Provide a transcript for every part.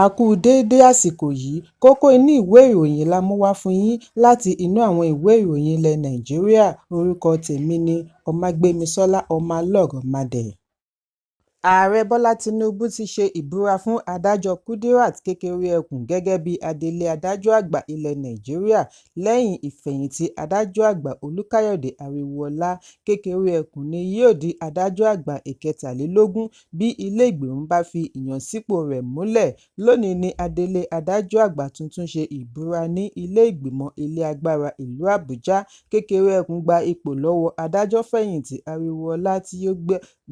A kú déédé àsìkò yìí. Kókó inú ìwé ìròyìn la mú wá fún yín láti inú àwọn ìwé ìròyìn ilẹ̀ Nàìjíríà. Orúkọ tèmi ni Ọmágbémisọ́lá Ọmọlọ́rọ̀mádé. Ààrẹ Bọ́lá Tinubu ti ṣe ìbúra fún Adájọ́ Kudirat Kékeré-Ekun gẹ́gẹ́ bí adelé adájọ́ àgbà ilẹ̀ Nàìjíríà lẹ́yìn ìfẹ̀yìntì adájọ́ àgbà Olúkáyọ̀dé Ariwoọlá. Kékeré-Ekun ni yóò di adájọ́ àgbà ìkẹtàlélógún bí ilé ìgbìmọ̀ bá fi ìyànsípò rẹ̀ múlẹ̀. Lónìí ni adelé adájọ́ àgbà tuntun ṣe ìbúra ní ilé ìgbìmọ̀ ilé agbára ìlú Àbújá. Kékeré-Ekun gba ipò lọ́wọ́ adájọ́ fẹ̀yìntì Ariwoọlá tí ó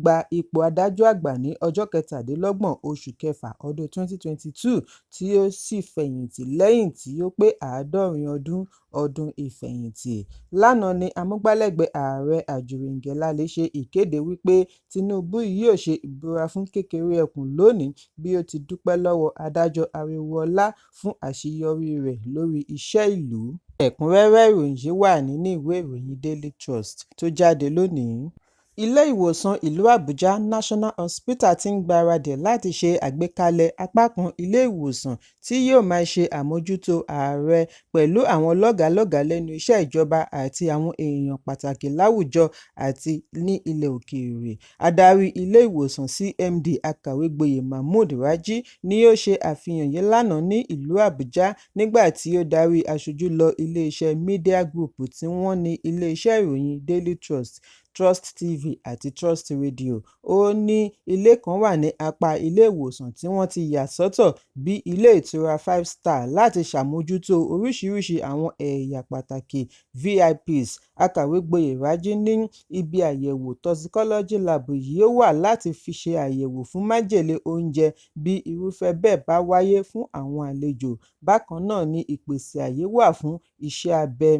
gba ipò adájọ́ àgbà ní ọjọ́ 27 oṣù kẹfà ọdún 2022 tí ó sì fẹ̀yìntì lẹ́yìn tí ó pé 70 ọdún ọdún ìfẹ̀yìntì. Lánàá ni amúgbálẹ́gbẹ̀ẹ́ ààrẹ Ajuri Ngelale ṣe ìkéde wípé Tinubu yóò ṣe ìbúra fún Kékeré-Ekun lónìí bí ó ti dúpẹ́ lọ́wọ́ adájọ́ Ariwoọlá fún àṣeyọrí rẹ̀ lórí iṣẹ́ ìlú. Ẹ̀kúnrẹ́rẹ́ ìròyìn yìí wà nínú ìwé ìròyìn Daily Trust tó jáde lónìí. Ilé ìwòsàn ìlú Àbújá National Hospital ti ń gbáradì láti ṣe àgbékalẹ̀ apá kan ilé ìwòsàn tí yóò máa ṣe àmójútó ààrẹ pẹ̀lú àwọn lọ́gàálọ́gàá lẹ́nu iṣẹ́ ìjọba àti àwọn èèyàn pàtàkì láwùjọ àti ní ilẹ̀ òkèèrè. Adarí ilé ìwòsàn CMD Akàwégboyè Mahmood Raji ni ó ṣe àfihàn yìí lánàá ní ìlú Àbújá nígbà tí ó darí aṣojú lọ iléeṣẹ́ Media Group tí wọ́n ní iléeṣẹ́ ìròyìn Daily Trust, Trust TV àti Trust Radio. Ó ní ilé kan wà ní apá ilé ìwòsàn tí wọ́n ti yà sọ́tọ̀ bí ilé ìtura five star láti ṣàmójútó oríṣiríṣi àwọn ẹ̀yà pàtàkì VIPs. Akàwégbọyè Raji ní ibi àyẹ̀wò toxicology lab yóò wà láti fi ṣe àyẹ̀wò fún májèlé oúnjẹ bí irúfẹ́ bẹ́ẹ̀ bá wáyé fún àwọn àlejò. Bákan náà ni ìpèsè àyè wà fún iṣẹ́ abẹ,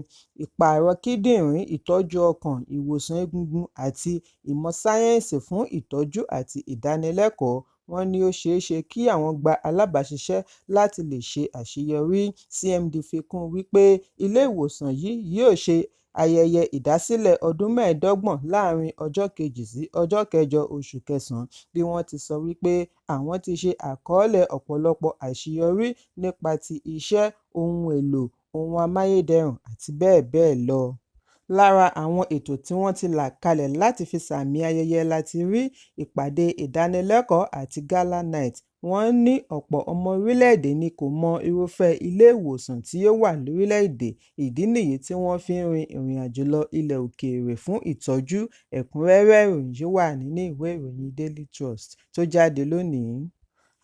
ìpààrọ̀ kíndìnrín, ìtọ́jú ọkàn, ìwòsàn egungun àti ìmọ̀ sáyẹ́ǹsì fún ìtọ́jú àti ìdánilẹ́kọ̀ọ́. Wọ́n ní ó ṣeéṣe kí àwọn gba alábàáṣiṣẹ́ láti lè ṣe àṣeyọrí. CMD fi kún un wípé ilé ìwòsàn yìí yóò ṣe ayẹyẹ ìdásílẹ̀ ọdún 25 láàárín ọjọ́ 2 sí ọjọ́ 8 oṣù kẹsàn-án bí wọ́n ti sọ wípé àwọn ti ṣe àkọọ́lẹ̀ ọ̀pọ̀lọpọ̀ àṣeyọrí nípa ti iṣẹ́, ohun èlò, ohun amáyédẹrùn àti bẹ́ẹ̀ bẹ́ẹ̀ lọ. Lára àwọn ètò tí wọ́n ti là kalẹ̀ láti fi sàmì ayẹyẹ la ti rí ìpàdé ìdánilẹ́kọ̀ọ́ àti gala night. Wọ́n ní ọ̀pọ̀ ọmọ orílẹ̀-èdè ni kò mọ irúfẹ́ ilé ìwòsàn tí ó wà lórílẹ̀-èdè, ìdí nìyí tí wọ́n fi ń rin ìrìnàjò lọ ilẹ̀ òkèèrè fún ìtọ́jú. Ẹ̀kúnrẹ́rẹ́ ìròyìn yìí wà nínú ìwé ìròyìn Daily Trust tó jáde lónìí.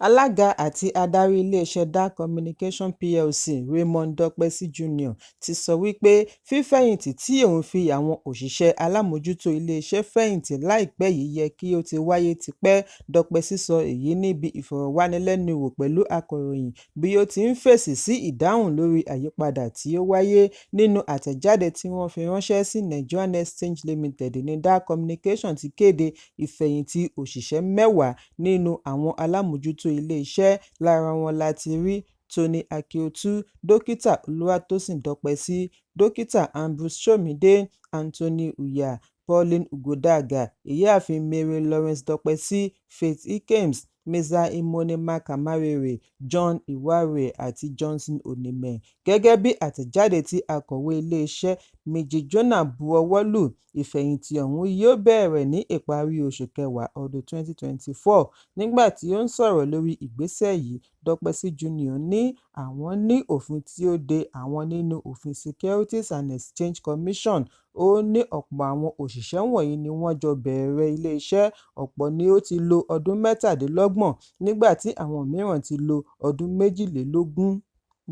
Alága àti adarí iléeṣẹ́ Dar Communications Plc Raymond Dokpesi Jr. ti sọ wípé fífẹ̀yìntì tí òun fi àwọn òṣìṣẹ́ alámòójútó iléeṣẹ́ fẹ̀yìntì láìpẹ́ yìí yẹ kí ó ti wáyé tipẹ́. Dokpesi sọ èyí níbi ìfọ̀rọ̀wánilẹ́nuwò pẹ̀lú akọ̀ròyìn bí ó ti ń fèsì sí ìdáhùn lórí àyípadà tí ó wáyé. Nínú àtẹ̀jáde tí wọ́n fi ránṣẹ́ sí Nigerian Exchange Limited ní Dar Communications ti kéde ìfẹ̀yìntì òṣìṣẹ́ 10 nínú àwọn alámòójútó iléeṣẹ́. Lára wọn la ti rí Tony Akeotu, Dókítà Olúwatósìn Dọ́pẹ́sí, Dókítà Ambrose Somide, Anthony Uya, Pauline Ugodaga, Ìyáàfin Mary Lawrence Dọ́pẹ́sí, Faith Ikems, Mza Imone Mark-Amarere, John Iware àti Johnson Onime. Gẹ́gẹ́ bí àtẹ̀jáde tí akọ̀wé iléeṣẹ́ Miji Jonah bu ọwọ́ lù, ìfẹ̀yìntì ọ̀hún yóò bẹ̀rẹ̀ ní ìparí oṣù kẹwàá ọdún 2024. Nígbà tí ó ń sọ̀rọ̀ lórí ìgbésẹ̀ yìí, Dokpesi Jr. ní àwọn ní òfin tí ó de àwọn nínú òfin Securities and Exchange Commission. Ó ní ọ̀pọ̀ àwọn òṣìṣẹ́ wọ̀nyí ni wọ́n jọ bẹ̀rẹ̀ iléeṣẹ́, ọ̀pọ̀ ni ó ti lo ọdún 37 nígbà tí àwọn mìíràn ti lo ọdún 22.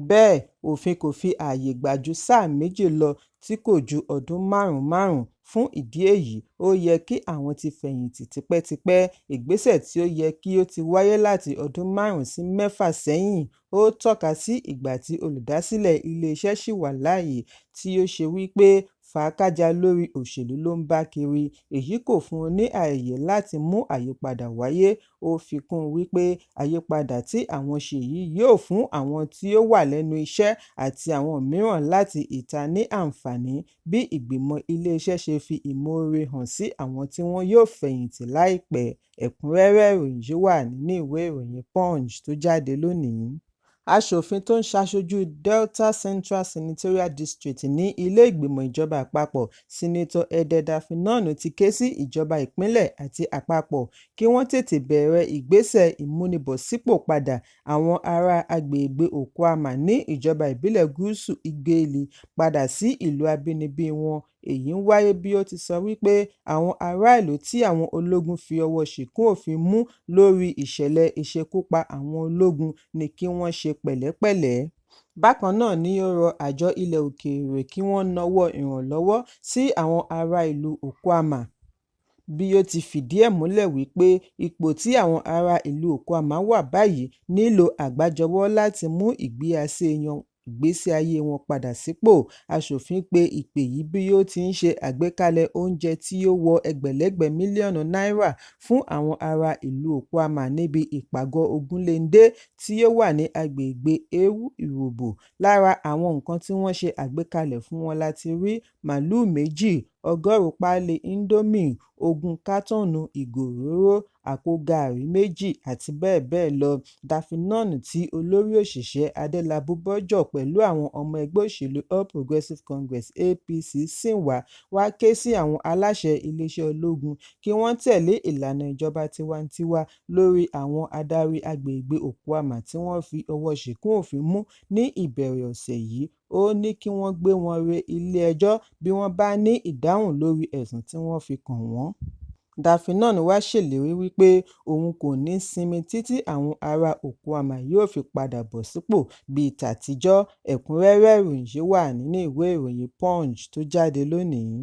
Bẹ́ẹ̀, òfin kò fi ààyè gbà ju sáà méjì lọ tí kò ju ọdún márùn-ún. Fún ìdí èyí, ó yẹ kí àwọn ti fẹ̀yìntì tipẹ́tipẹ́, ìgbésẹ̀ tí ó yẹ kí ó ti wáyé láti ọdún 5 sí 6 sẹ́yìn. Ó tọ́ka sí ìgbà tí olùdásílẹ̀ iléeṣẹ́ ṣì wà láàyè tí ó ṣe wípé Fàákájàá lórí òṣèlú ló ń bá kiri, èyí kò fún un ní ààyè láti mú àyípadà wáyé. Ó fi kún un wípé àyípadà tí àwọn ṣe yìí yóò fún àwọn tí ó wà lẹ́nu iṣẹ́ àti àwọn mìíràn láti ìta ní àǹfààní bí ìgbìmọ̀ iléeṣẹ́ ṣe fi ìmoore hàn sí àwọn tí wọn yóò fẹ̀yìntì láìpẹ́. Ẹ̀kúnrẹ́rẹ́ ìròyìn yìí wà nínú ìwé ìròyìn Punch tó jáde lónìí. Aṣòfin tó ń ṣaṣojú Delta Central Senatorial District ní ilé ìgbìmọ̀ ìjọba àpapọ̀, Senator Edet Dafinone ti ké sí ìjọba ìpínlẹ̀ àti àpapọ̀ kí wọ́n tètè bẹ̀rẹ̀ ìgbésẹ̀ ìmúnibọ̀sípò padà àwọn ará agbègbè Okuama ní ìjọba ìbílẹ̀ Gúúsù Ughelli padà sí ìlú abínibí wọn. Èyí ń wáyé bí ó ti sọ wípé àwọn ará ìlú tí àwọn ológun fi ọwọ́ ṣìkún òfin mú lórí ìṣẹ̀lẹ̀ ìṣekúpa àwọn ológun ní kí wọ́n ṣe pẹ̀lẹ́pẹ̀lẹ́. Bákan náà ni ó rọ àjọ ilẹ̀ òkèèrè kí wọ́n nawọ́ ìrànlọ́wọ́ sí àwọn ará ìlú Okuama bí ó ti fìdí ẹ̀ múlẹ̀ wípé ipò tí àwọn ará ìlú Okuama wà báyìí nílò àgbájọwọ́ láti mú ìgbésí ayé wọn padà sípò. Aṣòfin pe ìpè yìí bí ó ti ń ṣe àgbékalẹ̀ oúnjẹ tí ó wọ ẹgbẹ̀lẹ́gbẹ̀ mílíọ̀nù náírà fún àwọn ará ìlú Okuama níbi ìpàgọ́ Ogunléndé tí ó wà ní agbègbè Ewu-Urhobo. Lára àwọn nǹkan tí wọ́n ṣe àgbékalẹ̀ fún wọn láti rí màlúù 2, 100 páálí íńdómì, 20 kátọ̀ọ̀nù ìgò òróró, àpò gàárì 2 àti bẹ́ẹ̀ bẹ́ẹ̀ lọ. Dafinone tí olórí òṣìṣẹ́ Adélabú bọ́jọ̀ pẹ̀lú àwọn ọmọ ẹgbẹ́ òṣèlú All Progressive Congress (APC) sì wá wá ké sí àwọn aláṣẹ iléeṣẹ́ ológun kí wọ́n tẹ̀lé ìlànà ìjọba tiwantiwa lórí àwọn adarí agbègbè Okuama tí wọ́n fi ọwọ́ ṣìkún òfin mú ní ìbẹ̀rẹ̀ ọ̀sẹ̀ yìí. Ó ní kí wọ́n gbé wọn re ilé-ẹjọ́ bí wọ́n bá ní ìdáhùn lórí ẹ̀sùn tí wọ́n fi kàn wọ́n. Dafinone wá ṣèlérí wípé òun kò ní sinmi títí àwọn ará Okuama yóò fi padà bọ̀ sípò bíi tàtijọ́. Ẹ̀kúnrẹ́rẹ́ ìròyìn yìí wà nínú ìwé ìròyìn Punch tó jáde lónìí.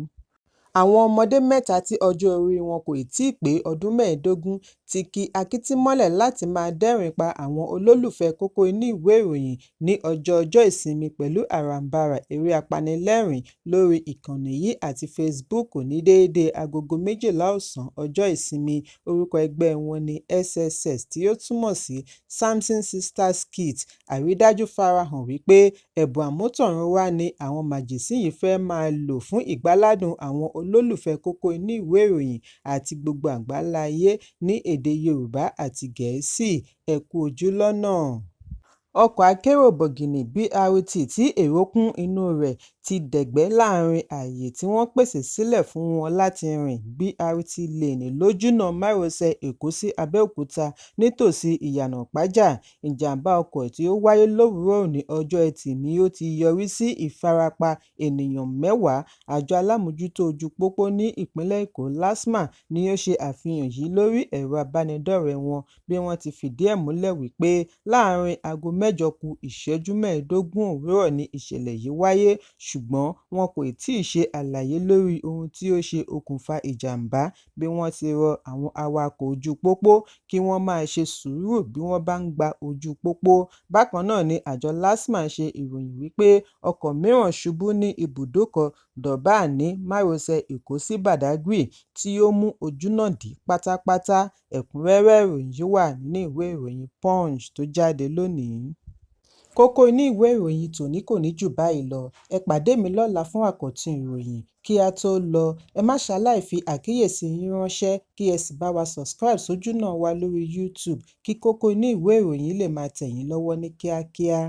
Àwọn ọmọdé mẹ́ta tí ọjọ́ orí wọn kò tíì pé ọdún 15 ti ki akítí mọ́lẹ̀ láti máa dẹ́rìn pa àwọn olólùfẹ́ẹ kókó inú ìwé ìròyìn ní ọjọọjọ́ Ìsinmi pẹ̀lú àràǹbarà eré apanilẹ́rìn-ín lórí ìkànnì yìí àti Facebook ní déédé 12:00 ọ̀sán ọjọ́ Ìsinmi. Orúkọ ẹgbẹ́ wọn ni SSS tí ó túmọ̀ sí Samson Sisters Skit. Àrídájú farahàn wípé ẹ̀bùn àmútọ̀runwá ni àwọn màjèsín yìí fẹ́ máa lò fún ìgbáládùn àwọn olólùfẹ́ẹ kókó inú ìwé ìròyìn àti gbogbo àgbáńlá ayé ní èdè Yorùbá àti Gẹ̀ẹ́sì. Ẹ kú ojú lọ́nà. Ọkọ̀ akérò bọ̀gìnnì BRT tí èrò kún inúu rẹ̀ ti dẹ̀gbẹ́ láàárín ààyè tí wọ́n pèsè sílẹ̀ fún wọn láti rìn BRT Lane lójúnà márosẹ̀ Èkó sí Abẹ́òkúta nítòsí Ìyànà Ìpájà. Ìjàm̀bá ọkọ̀ tí ó wáyé lówùúrọ̀ òní ọjọ́ Ẹtì ni ó ti yọrí sí ìfarapa ènìyàn 10. Àjọ Alámòójútó Ojú Pópó ní Ìpínlẹ̀ Èkó (LASTMA) ni ó ṣe àfihàn yìí lórí ẹ̀rọ ìbánidọ́rẹ̀ẹ́ wọn bí wọ́n ti fìdí ẹ̀ múlẹ̀ wípé láàárín 7:45 òwúrọ̀ ni ìṣẹ̀lẹ̀ yìí wáyé, ṣùgbọ́n wọn kò tíì ṣe àlàyé lórí ohun tí ó ṣe okùnfà ìjàm̀bá bí wọ́n ti rọ àwọn awakọ̀ ojú pópó kí wọ́n máa ṣe sùúrù bí wọ́n bá ń gba ojúu pópó. Bákan náà ni àjọ LASTMA ṣe ìròyìn wípé ọkọ̀ mìíràn ṣubú ní ibùdókọ̀ Durbar ní márosẹ̀ Èkó sí Badagry tí ó mú ojúnà dí pátápátá. Ẹ̀kúnrẹ́rẹ́ ìròyìn yìí wà nínú ìwé ìròyìn Punch tó jáde lónìí. Kókó inú ìwé ìròyìn tòní kò ní jù báyìí lọ. Ẹ pàdé mi lọ́la fún àkọ́tún ìròyìn. Kí á tó lọ, ẹ má ṣaláì fi àkíyèsí yín ránṣẹ́ kí ẹ sì bá wa subscribe sójúnà wa lórí YouTube kí kókó inú ìwé ìròyìn lè máa tẹ̀ yín lọ́wọ́ ní kíákíá.